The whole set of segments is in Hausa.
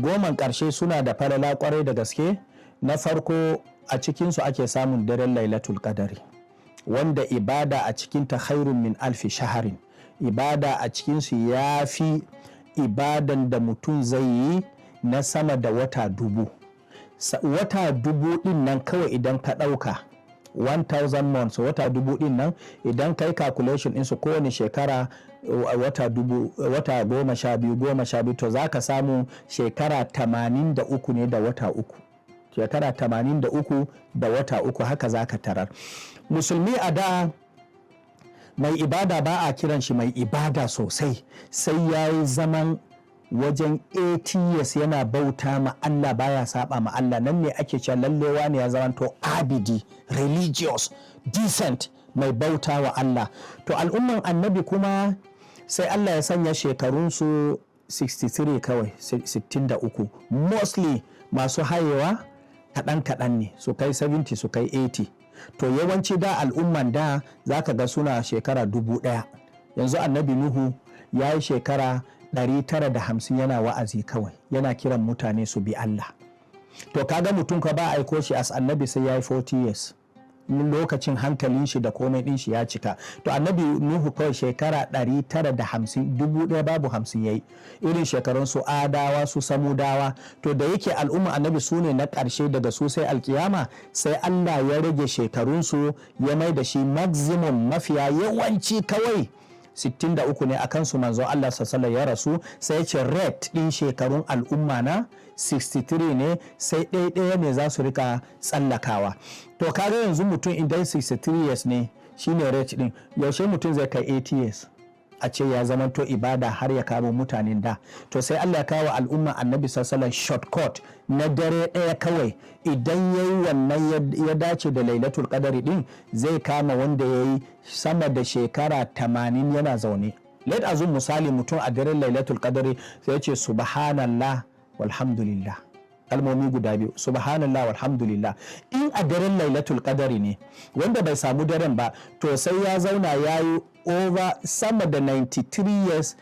Goman ƙarshe suna da falala kwarai da gaske. Na farko, a cikinsu ake samun daren Lailatul Qadari, wanda ibada a cikinta khairun min alfi shaharin. Ibada a cikinsu ya fi ibadan da mutum zai yi na sama da wata 1000. Wata 1000 din nan kawai idan ka ɗauka 1000 months, wata 1000 din nan, idan kai calculation ɗinsu, kowane shekara wata 1000, wata 12, 12, to za ka samu shekara 83 ne da wata 3. Shekara 83 da wata 3, haka za ka tarar. Musulmi a da, mai ibada ba a kiran shi mai ibada sosai sai ya yi zaman wajen 80 years yana bauta ma Allah, baya saba ma Allah. Nan ne ake cewa lallewa ne ya zamanto abidi, religious, decent, mai bauta wa Allah. To, al'umman Annabi kuma sai Allah ya sanya shekarunsu 63 kawai, 63 mostly. Masu hayewa kaɗan-kaɗan ne, su kai 70, su kai 80. To, yawanci da al'umman da za ka ga suna shekara 1000. Yanzu Annabi Nuhu ya yi shekara 950 yana wa'azi kawai, yana kiran mutane su bi Allah. To, kaga mutum ka ba aiko shi as annabi sai ya yi 40 years, lokacin hankalin shi da komai din shi ya cika. To, Annabi Nuhu kawai shekara 950, 1050 yayi, irin shekarun su Adawa, su Samudawa. To, da yake al'umma Annabi su ne na ƙarshe, daga su sai alkiyama, sai Allah ya rage shekarun su, ya mai da shi maximum, mafiya yawanci kawai 63 ne. Akan su manzo Allah sallallahu ya rasu. Sai ya ce rate din shekarun al'umma na 63 ne, sai ɗaya ɗaya ne za su rika tsallakawa. To, kaga yanzu mutum idan 63 years ne shine rate din, yaushe mutum zai kai 80 years a ce ya zama to ibada har ya kamo mutanen da? To, sai Allah ya kawo al'umma Annabi sallallahu shortcut na dare ɗaya kawai. Idan ya yi wannan, ya dace da Lailatul Qadari din, zai kama wanda ya yi sama da shekara 80 yana zaune. Let assume, misali, mutum a daren Lailatul Qadari sai ya ce "Subhanallah walhamdulillah", kalmomi guda biyu, "Subhanallah walhamdulillah". In a daren Lailatul Qadari ne, wanda bai samu daren ba, to sai ya zauna ya yi over sama da 93 years,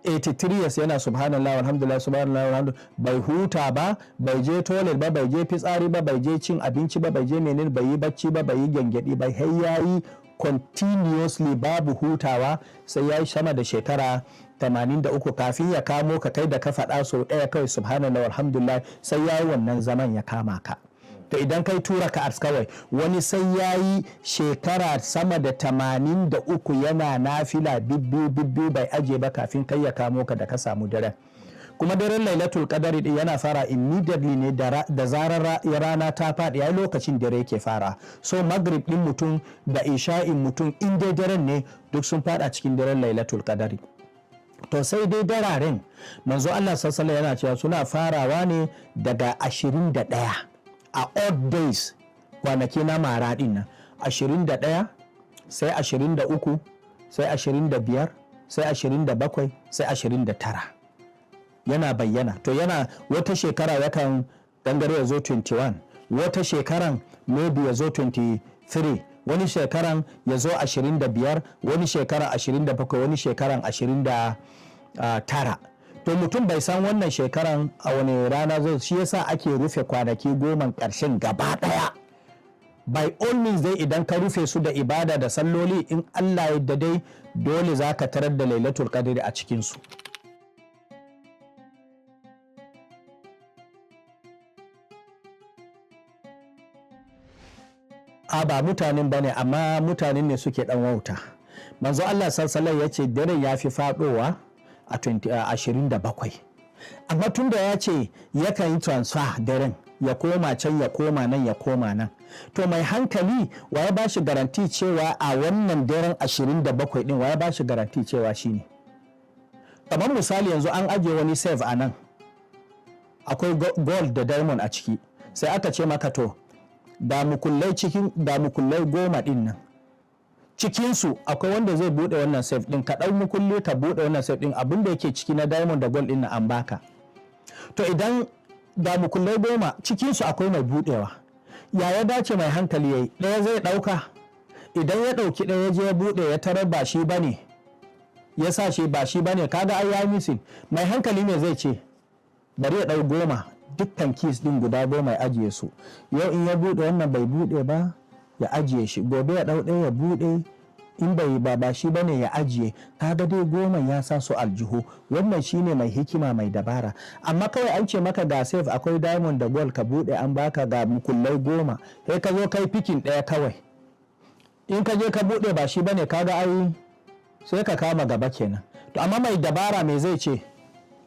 83 years yana "Subhanallah walhamdulillah, subhanallah walhamdulillah", bai huta ba, bai je toilet ba, bai je fitsari ba, bai je cin abinci ba, bai je menene, bai yi bacci ba, bai yi gyangyaɗi ba, har yayi continuously babu hutawa, sai ya yi sama da shekara 83 kafin ya kamo ka kai da ka faɗa sau ɗaya kawai "Subhanallah walhamdulillah". Sai ya yi wannan zaman ya kama ka. To, idan kai tura ka kawai, wani sai ya yi shekara sama da 83 yana nafila bibbiyu bibbiyu bai aje ba kafin kai ya kamo ka da ka samu daren. Kuma daren Lailatul Qadari din yana fara immediately ne da zarar rana ta faɗi, yayi lokacin dare yake fara. So Maghrib din mutum da isha'in mutum, in dai daren ne, duk sun fada cikin daren Lailatul Qadari. To, sai dai dararen, manzo Allah sallallahu yana cewa suna farawa ne daga 21 a odd days, kwanaki na mara din nan, 21, sai 23, sai 25, sai 27, sai 29 yana bayyana. To, yana wata shekara yakan gangare ya zo 21, wata shekaran maybe ya zo 23, wani shekaran ya zo 25, wani shekaran 27, wani shekaran 29. To, mutum bai san wannan shekaran a wani rana zai. Shi yasa ake rufe kwanaki 10 ƙarshen gaba ɗaya. By all means dai, idan ka rufe su da ibada da salloli, in Allah ya dai, dole za ka tarar da Lailatul Qadri a cikinsu. A ba mutanen bane, amma mutanen ne suke dan wauta. Manzo Allah sallallahu ya ce daren ya fi fadowa a 27, amma tunda ya ce yakan yi transfer, daren ya koma can, ya koma nan, ya koma nan, to mai hankali wa ya bashi guarantee cewa a wannan daren 27 din, wa ya bashi guarantee cewa shine? Kamar misali, yanzu an ajiye wani safe a nan, akwai gold da diamond a ciki. Sai aka ce maka, to, da mukullai cikin da mukullai 10 din nan, cikinsu akwai wanda zai bude wannan safe din. Ka ɗau mukulli ka bude wannan safe din, abin da yake ciki na diamond da gold din nan an baka. To, idan da mukullai 10, cikinsu akwai mai budewa, ya dace mai hankali yayi? Ɗaya zai ɗauka. Idan ya ɗauki ɗaya, ya je ya bude, ya tarar ba shi bane ya sa shi, ba shi bane, kaga ai ya missing. Mai hankali me zai ce? Bari ya ɗau 10, dukkan keys ɗin guda 10 ya ajiye su. Yau in ya buɗe wannan bai buɗe ba, ya ajiye shi. Gobe ya ɗau ɗaya ya buɗe, in bai ba shi bane ya ajiye. Kaga dai 10 ya sa su aljihu. Wannan shine mai hikima, mai dabara. Amma kawai an ce maka ga safe, akwai diamond da gold, ka buɗe, an baka ga mukullai 10, sai ka zo kai picking ɗaya kawai. In ka je ka buɗe ba shi bane, kaga ai sai ka kama gaba kenan. To amma mai dabara me zai ce?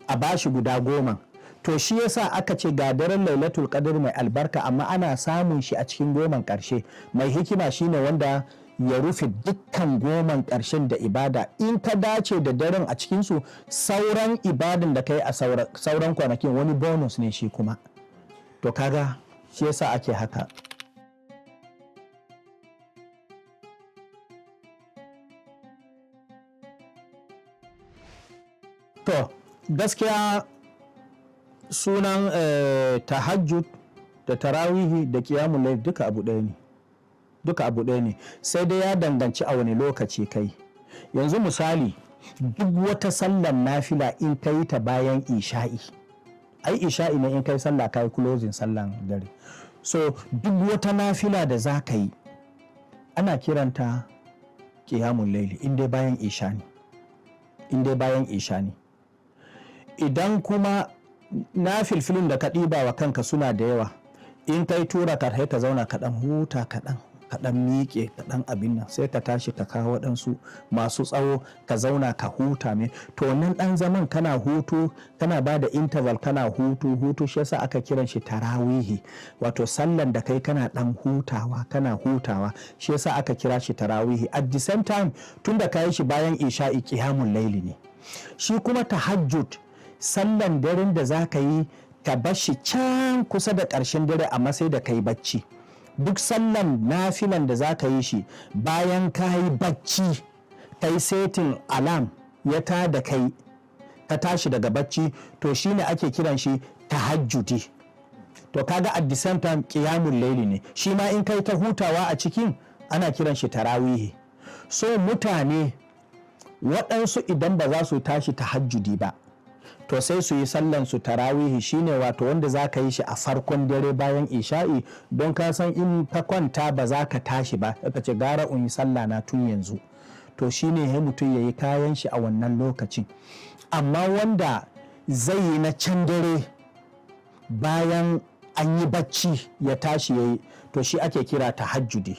A bashi guda 10. To shi yasa aka ce ga daren Lailatul Qadr mai albarka, amma ana samun shi a cikin 10n ƙarshe. Mai hikima shine wanda ya rufe dukkan 10n ƙarshen da ibada. In ka dace da daren a cikinsu, sauran ibadan da ka yi a sauran kwanakin wani bonus ne shi kuma. To kaga shi yasa ake haka. To gaskiya sunan tahajjud da tarawihi da qiyamul layl duka abu ɗaya ne, duka abu ɗaya ne, sai dai ya danganci a wani lokaci kai. Yanzu misali, duk wata sallan nafila in ka yi ta bayan isha'i, ai isha'i ne in kai sallah kai closing sallan dare. So duk wata nafila da za ka yi ana kiranta qiyamul layli in dai bayan isha ne, in dai bayan isha ne. Idan kuma na filfilin da ka ɗiba wa kanka suna da yawa, in kai tura ka ka zauna ka ɗan huta kaɗan, ka ɗan miƙe ka ɗan abin nan, sai ka tashi ka kawo waɗansu masu tsawo, ka zauna ka huta me. To wannan ɗan zaman kana hutu, kana ba da interval, kana hutu hutu, shi yasa aka kiran shi tarawihi. Wato sallan da kai kana ɗan hutawa, kana hutawa, shi yasa aka kira shi tarawihi. At the same time, tunda ka yi shi bayan isha'i, qiyamul laili ne. Shi kuma tahajjud, sallan daren da za ka yi ka bar shi can kusa da ƙarshen dare, amma sai da ka yi bacci. Duk sallan nafilan da za ka yi shi bayan ka yi bacci, ka yi setting alarm ya ta da kai, ka tashi daga bacci, to shine ake kiran shi tahajjudi. To kaga at the same time qiyamul laili ne shi ma. In kai ta hutawa a cikin, ana kiran shi tarawihi. So mutane waɗansu idan ba za su tashi tahajjudi ba, to sai su yi sallan su tarawihi, shine wato wanda za ka yi shi a farkon dare bayan isha'i, don ka san in ka kwanta ba za ka tashi ba, ka ce gara in yi sallah na tun yanzu. To shine ya mutum ya yi kayan shi a wannan lokacin. Amma wanda zai yi na can dare bayan an yi bacci ya tashi ya yi, to shi ake kira tahajjudi.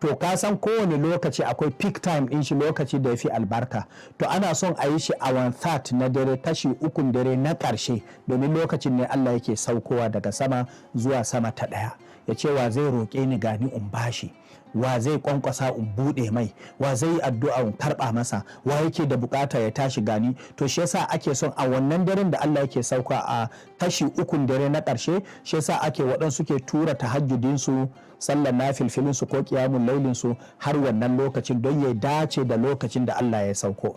To ka san kowane lokaci akwai peak time din shi, lokaci da ya fi albarka. To ana son a yi shi a one third na dare, kashi ukun dare na ƙarshe, domin lokacin ne Allah yake saukowa daga sama zuwa sama ta ɗaya, ya ce, "Wa zai roƙe ni? Gani in bashi. Wa zai kwankwasa? In buɗe mai. Wa zai yi addu'a? In karɓa masa. Wa yake da bukata? Ya tashi, gani." To shi yasa ake son a wannan daren da Allah yake sauka a kashi ukun dare na ƙarshe, shi yasa ake waɗansu ke tura tahajjudinsu, sallar nafilfilinsu ko ƙiyamun lailinsu har wannan lokacin, don ya dace da lokacin da Allah ya sauko.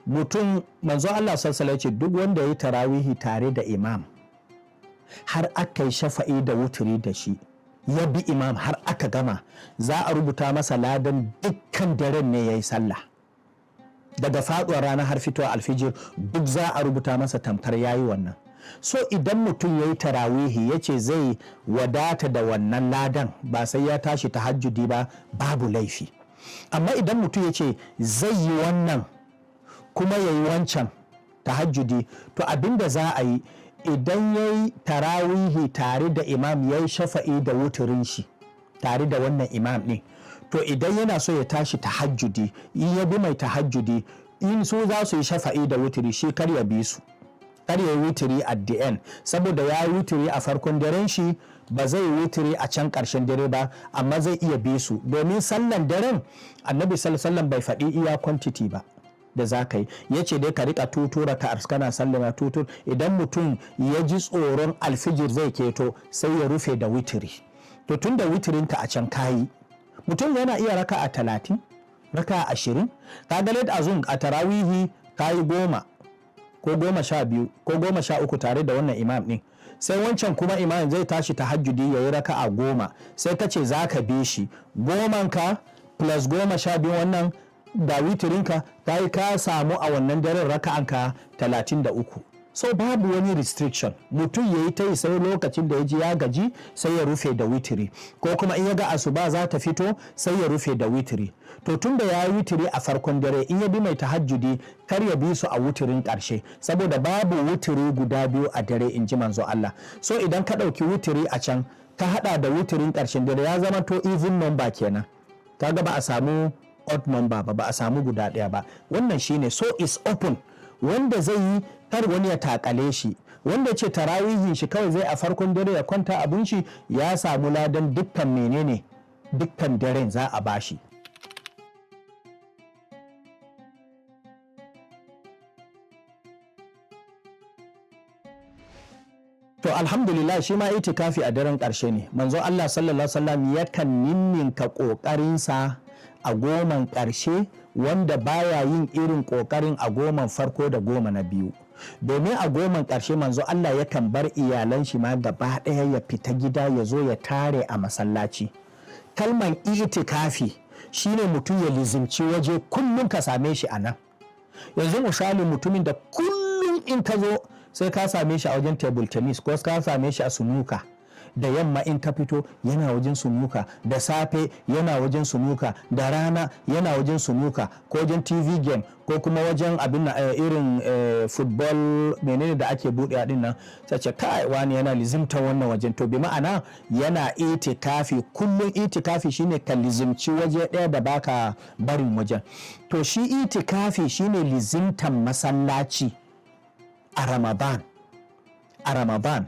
Mutum, manzon Allah sallallahu ce duk wanda ya yi tarawihi tare da imam har aka yi shafa'i da wuturi da shi, ya bi imam har aka gama, za a rubuta masa ladan dukkan daren ne ya yi sallah, daga faduwar rana har fitowa alfijir, duk za a rubuta masa tamkar ya yi wannan. So idan mutum ya yi tarawihi ya ce zai wadata da wannan ladan, ba sai ya tashi tahajjudi ba, babu laifi. Amma idan mutum ya ce zai yi wannan kuma ya yi wancan tahajjudi, to abinda za a yi, idan ya yi tarawihi tare da imam, ya yi shafa'i da wuturin shi tare da wannan imam ɗin, to idan yana so ya tashi tahajjudi, in ya bi mai tahajjudi, in su za su yi shafa'i da wuturi, shi kar ya bi su, kar ya yi wuturi at the end, saboda ya yi wuturi a farkon daren shi, ba zai yi wuturi a can ƙarshen dare ba. Amma zai iya bi su, domin sallan daren Annabi sallallahu bai faɗi iya quantity ba da za ka yi, ya ce dai ka rika tutura ka kana sallama tutur. Idan mutum ya ji tsoron alfijir zai keto, sai ya rufe da witiri. To tun da witirinka a can kayi, mutum yana iya raka'a 30, raka'a 20. Ka ga let assume a tarawihi kayi 10 ko 12 ko 13 tare da wannan imam din, sai wancan kuma imam zai tashi tahajjudi ya yi raka'a 10, sai ka ce za ka bi shi. Goman ka plus 12 wannan da witirinka, ta yi ka samu a wannan daren raka'anka 33. So babu wani restriction. Mutum ya yi ta yi sai lokacin da ya ji ya gaji, sai ya rufe da witiri, ko kuma in ya ga asuba za ta fito, sai ya rufe da witiri. To, tun da ya yi witiri a farkon dare, in ya bi mai tahajjudi, kar ya bi su a wutirin ƙarshe, saboda babu wutiri guda biyu a dare, in ji Manzo Allah. So idan ka ɗauki wutiri a can, ka haɗa da wutirin ƙarshen dare, ya zama to even number kenan. Kaga ba a samu odd number ba, ba a samu guda ɗaya ba. Wannan shine. So is open. Wanda zai yi, kar wani ya takale shi. Wanda ce tarawihin shi kawai zai a farkon dare, ya kwanta abun shi, ya samu ladan dukkan menene, dukkan daren za a bashi. To, alhamdulillah, shi ma itikafi a daren ƙarshe ne. Manzo Allah sallallahu alaihi wasallam yakan ninninka ƙoƙarinsa a 10n ƙarshe, wanda baya yin irin ƙoƙarin a 10n farko da 10 na biyu. Domin a 10n ƙarshe, Manzo Allah yakan bar iyalan shi ma gaba ɗaya, ya fita gida, ya zo ya tare a masallaci. Kalman itikafi shine mutum ya lizimci waje, kullum ka same shi a nan. Yanzu misali, mutumin da kullum in ka zo sai ka same shi a wajen table tennis, ko ka same shi a snooker, da yamma in ka fito yana wajen snooker, da safe yana wajen snooker, da rana yana wajen snooker, ko wajen TV game, ko kuma wajen abin na irin football menene da ake buɗe din nan, sai ce, "Kai, wani yana lizimta wannan wajen." To, bi ma'ana yana itikafi kullum. Itikafi shine ka lizimci waje ɗaya da baka barin wajen. To, shi itikafi shine lizimtan masallaci a Ramadan, a Ramadan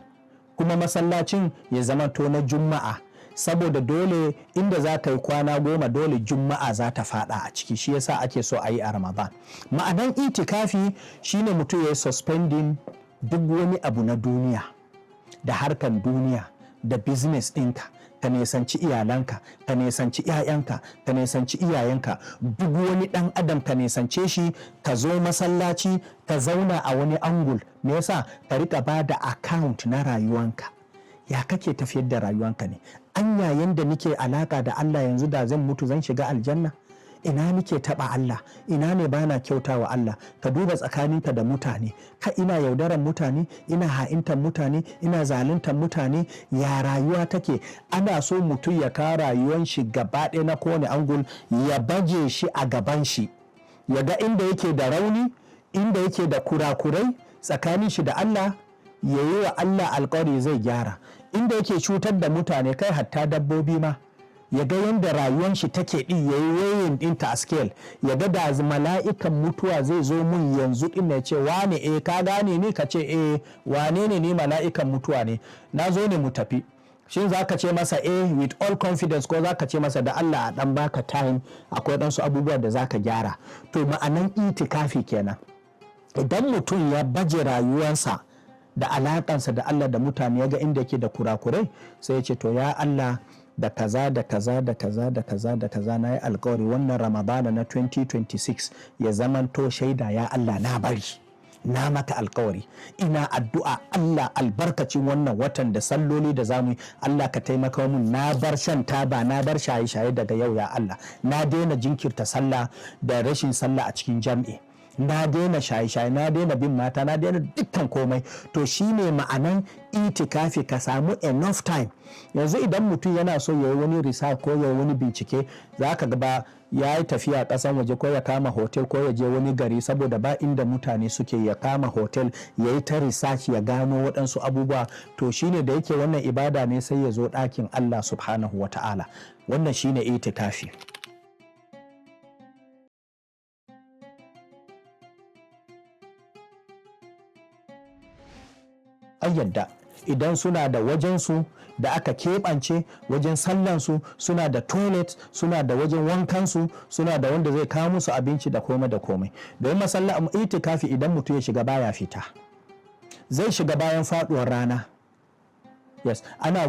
kuma masallacin ya zama to na Juma'a, saboda dole inda za ka yi kwana 10, dole Juma'a za ta fada a ciki. Shi yasa ake so a yi a Ramadan. Ma'anan itikafi shine mutum ya yi suspending duk wani abu na duniya da harkan duniya da business ɗinka, ka nesanci iyalanka, ka nesanci 'ya'yanka, ka nesanci iyayenka, duk wani ɗan adam ka nesance shi, ka zo masallaci ka zauna a wani angle. Me yasa? Ka rika ba da account na rayuwanka. Ya kake tafiyar da rayuwanka ne? Anya yanda nike alaka da Allah yanzu, da zan mutu zan shiga aljanna? Ina nike taba Allah? Ina ne bana kyauta wa Allah? Ka duba tsakaninka da mutane. Ka ina yaudaran mutane, ina ha'intan mutane, ina zaluntan mutane, ya rayuwa take? Ana so mutum ya ka rayuwan shi gaba ɗaya na kowane angle, ya baje shi a gaban shi, ya ga inda yake da rauni, inda yake da kurakurai tsakanin shi da Allah, ya yi wa Allah alkawari zai gyara. Inda yake cutar da mutane, kai hatta dabbobi ma, ya ga yadda rayuwan shi take ɗin, ya yi weighing ɗinta a scale, ya ga da mala'ikan mutuwa zai zo mun yanzu ɗin, ya ce, "Wane, eh, ka gane ni?" Ka ce, "Eh, wane ne ni?" "Mala'ikan mutuwa ne, na zo ne mu tafi." Shin za ka ce masa eh with all confidence, ko za ka ce masa da Allah a dan baka time, akwai ɗansu abubuwa da za ka gyara? To, ma'anan itikafi kenan. Idan mutum ya baje rayuwarsa da alakansa da Allah da mutane, ya ga inda yake da kurakurai, sai ya ce, "To, ya Allah, da kaza da kaza da kaza da kaza da kaza, na yi alkawari wannan Ramadana na 2026 ya zamanto shaida, ya Allah, na bari, na maka alkawari. Ina addu'a, Allah, albarkacin wannan watan da salloli da zamu yi, Allah ka taimaka mun, na bar shan taba, na bar shaye-shaye daga yau. Ya Allah, na daina jinkirta sallah da rashin sallah a cikin jam'i, na daina shaye-shaye, na daina bin mata, na daina dukkan komai." To, shine ma'anan itikafi, ka samu enough time. Yanzu idan mutum yana so ya yi wani research ko ya yi wani bincike, za ka ga ya yi tafiya kasan waje, ko ya kama hotel, ko ya je wani gari, saboda ba inda mutane suke, ya kama hotel ya yi ta research, ya gano waɗansu abubuwa. To, shine da yake wannan ibada ne, sai ya zo ɗakin Allah subhanahu wa ta'ala. Wannan shine itikafi. An yadda idan suna da wajensu da aka keɓance wajen sallansu, suna da toilet, suna da wajen wankansu, suna da wanda zai kawo musu abinci da komai da komai. Domin masalla itikafi, idan mutum ya shiga baya fita, zai shiga bayan faduwar rana. Yes, ana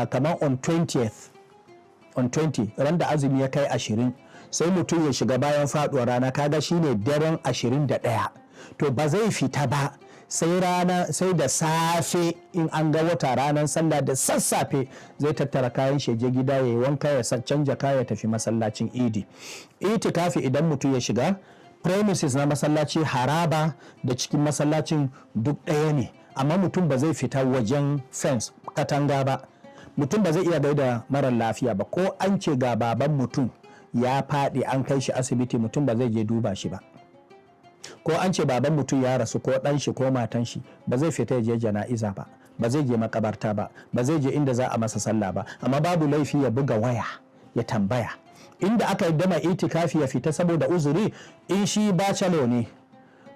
kamar on 20th, on 20, ran da azumi ya kai 20, sai mutum ya shiga bayan faduwar rana, kaga shine daren 21. To, ba zai fita ba sai rana, sai da safe in an ga wata ranar sallah, da sassafe zai tattara kayan shi, je gida ya yi wanka, ya canja kaya, ya tafi masallacin Idi. Itikafi, idan mutum ya shiga, Premises na masallaci, haraba da cikin masallacin duk ɗaya ne, amma mutum ba zai fita wajen fence, katanga ba. Mutum ba zai iya gaida marar lafiya ba. Ko an ce ga baban mutum ya faɗi an kai shi asibiti, mutum ba zai je duba shi ba. Ko an ce baban mutum ya rasu, ko ɗan shi ko matan shi, ba zai fita ya je jana'iza ba, ba zai je makabarta ba, ba zai je inda za a masa sallah ba. Amma babu laifi ya buga waya ya tambaya. Inda aka yi dama itikafi ya fita saboda uzuri, in shi bachelor ne,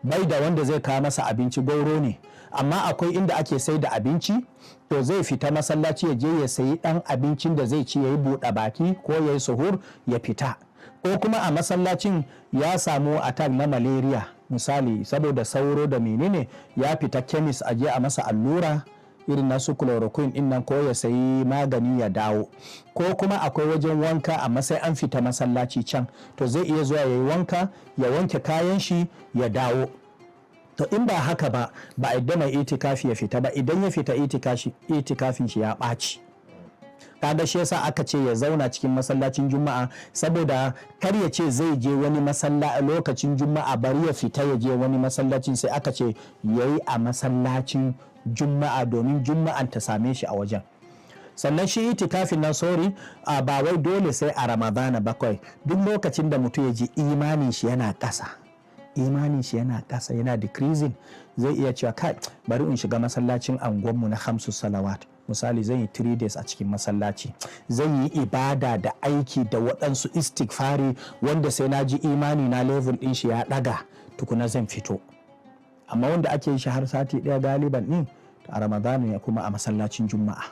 bai da wanda zai kawo masa abinci, gwauro ne, amma akwai inda ake sai da abinci, to zai fita masallaci ya je ya sayi dan abincin da zai ci, ya yi buɗe baki ko ya yi suhur, ya fita. Ko kuma a masallacin ya samu attack na malaria misali, saboda sauro da menene, ya fita kemis a je a masa allura irin nasu chloroquine din nan, ko ya sayi magani ya dawo. Ko kuma akwai wajen wanka amma sai an fita masallaci can, to zai iya zuwa ya yi wanka, ya wanke kayan shi, ya dawo. To in ba haka ba, ba a mai itikafi ya fita ba. Idan ya fita, itikafin shi ya ɓaci. Kaga shi yasa aka ce ya zauna cikin masallacin Juma'a, saboda kar ya ce zai je wani masalla lokacin Juma'a, bari ya fita ya je wani masallacin. Sai aka ce yayi a masallacin Juma'a domin Juma'an ta same shi a wajen. Sannan shi itikafin nan, sorry, a ba wai dole sai a Ramadana bakwai. Duk lokacin da mutum ya ji imanin shi yana ƙasa, imanin shi yana ƙasa, yana decreasing, zai iya cewa, "Kai, bari in shiga masallacin anguwanmu na hamsu salawat." Misali, zan yi 3 days a cikin masallaci, zan yi ibada da aiki da waɗansu istighfari wanda sai na ji imani na level ɗin shi ya ɗaga tukuna zan fito. Amma wanda ake yin shi har sati ɗaya galiban ɗin a Ramadanu ne, kuma a masallacin Juma'a.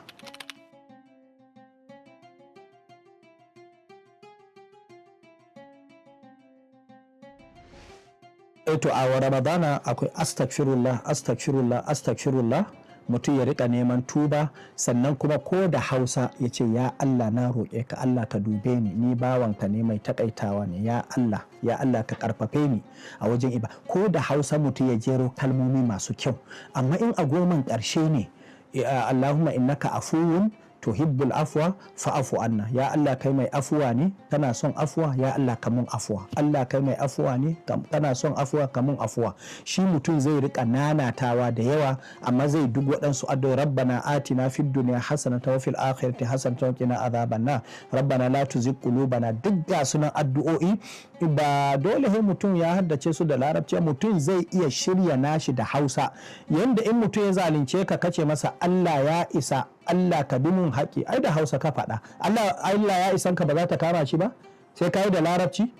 To a Ramadana akwai astaghfirullah, astaghfirullah, astaghfirullah, mutum ya rika neman tuba. Sannan kuma ko da Hausa ya ce, "Ya Allah, na roƙe ka, Allah ka dube ni, ni bawanka ne mai takaitawa ne, ya Allah, ya Allah ka karfafe ni a wajen iba." Ko da Hausa mutum ya jero kalmomi masu kyau. Amma in a goman ƙarshe ne, "Allahumma innaka afuwun tuhibbul afwa fa'afu anna." Ya Allah, kai mai afuwa ne, kana son afuwa, ya Allah ka mun afuwa. Allah, kai mai afuwa ne, kana son afuwa, ka mun afuwa. Shi mutum zai rika nanatawa da yawa, amma zai duk waɗansu addu'o'i: "Rabbana atina fid dunya hasanatan wa fil akhirati hasanatan wa qina azaban nar, rabbana la tuzigh qulubana." Duk ga sunan addu'o'i, ba dole sai mutum ya haddace su da Larabci. Mutum zai iya shirya nashi da Hausa, yanda in mutum ya zalunce ka, kace masa, "Allah ya isa, Allah ka bi mun haƙi," ai da Hausa ka faɗa. Allah, Allah ya isan ka ba za ta kama shi ba sai ka yi da Larabci.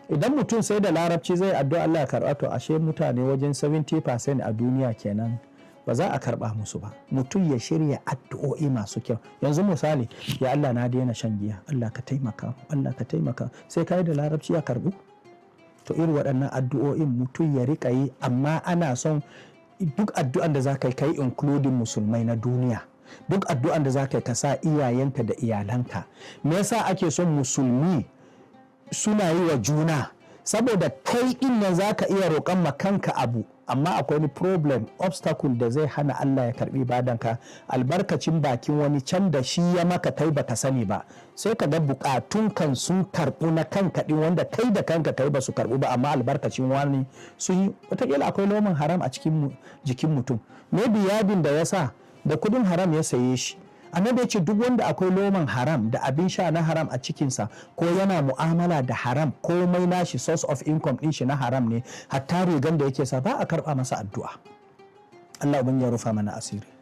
Idan mutum sai da Larabci zai addu'a Allah ya karɓa, to ashe mutane wajen 70% a duniya kenan ba za a karɓa musu ba. Mutum ya shirya addu'o'i masu kyau. Yanzu misali, "Ya Allah, na daina shan giya, Allah ka taimaka, Allah ka taimaka," sai ka yi da Larabci ya karɓu? To irin waɗannan addu'o'in mutum ya riƙa yi. Amma ana son duk addu'an da za ka yi, ka yi including musulmai na duniya. Duk addu'an da za ka yi, ka sa iyayenka da iyalanka. Me yasa ake son musulmi suna yi wa juna? Saboda kai din nan za ka iya roƙon ma kanka abu, amma akwai wani problem, obstacle da zai hana Allah ya karbi ibadanka, albarkacin bakin wani can da shi ya maka kai baka sani ba. Sai ka ga bukatun kan sun karbu na kanka din, wanda kai da kanka kai ba su karbu ba, amma albarkacin wani sun yi. Wataƙila akwai loman haram a cikin jikin mutum, maybe yadin da ya sa da kudin haram ya saye shi. Annabi ya ce duk wanda akwai loman haram da abin sha na haram a cikinsa, ko yana mu'amala da haram, komai nashi source of income din shi na haram ne, hatta rigan da yake sa, ba a karba masa addu'a. Allah ubin ya rufa mana asiri.